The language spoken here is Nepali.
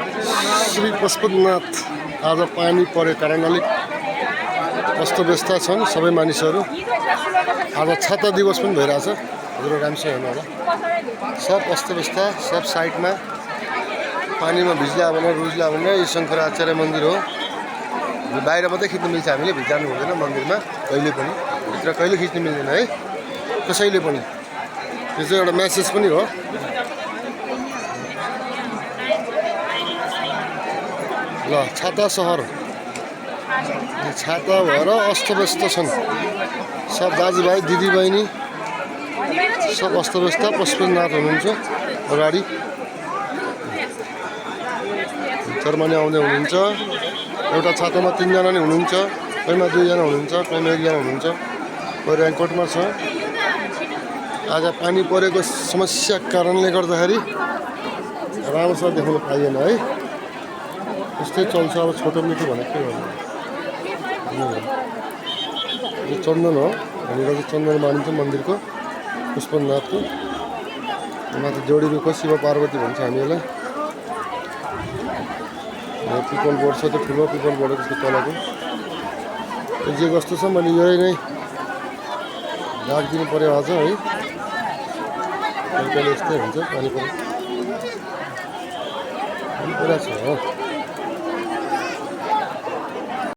श्री पशुपतिनाथ आज पानी परेको कारण अलिक अस्तव्यस्त छन् सबै मानिसहरू। आज छाता दिवस पनि भइरहेछ। हजुर राम्रोसँग हेर्नु होला, सब अस्तव्यस्त, सब साइडमा पानीमा भिज्ला भनेर रुज्ला भनेर। यो शङ्कराचार्य मन्दिर हो। बाहिर मात्रै खिच्नु मिल्छ, हामीले भित्र जानु हुँदैन मन्दिरमा कहिले पनि, भित्र कहिले खिच्नु मिल्दैन है कसैले पनि। यो चाहिँ एउटा मेसेज पनि हो। ल छाता सहर छाता भएर अस्तव्यस्त छन् सब दाजुभाइ दिदीबहिनी, सब अस्तव्यस्त। पशुपतिनाथ हुनुहुन्छ अगाडि, जर्मनी आउँदै हुनुहुन्छ। एउटा छातामा 3 जना नै हुनुहुन्छ, कोहीमा 2 जना हुनुहुन्छ, कोहीमा 1 जना हुनुहुन्छ। कोही रेनकोटमा छ। आज पानी परेको समस्या कारणले गर्दाखेरि राम्रोसँग देख्न पाइएन है। त्यस्तै चल्छ अब, छोटो मिठो भनेको के गर्नु। यो चन्दन हो, भनेर चाहिँ चन्दन मानिन्छ मन्दिरको, पशुपतिनाथको। माथि जोडी रुख शिव पार्वती भन्छ हामीहरूलाई। पिपल बोर्ड छ, त्यो ठुलो पिपल बोर्ड त्यसको तलको। जे कस्तो छ मैले यही नै राखिदिनु पऱ्यो आज है। कहिले यस्तै हुन्छ, पानी परेको छ हो।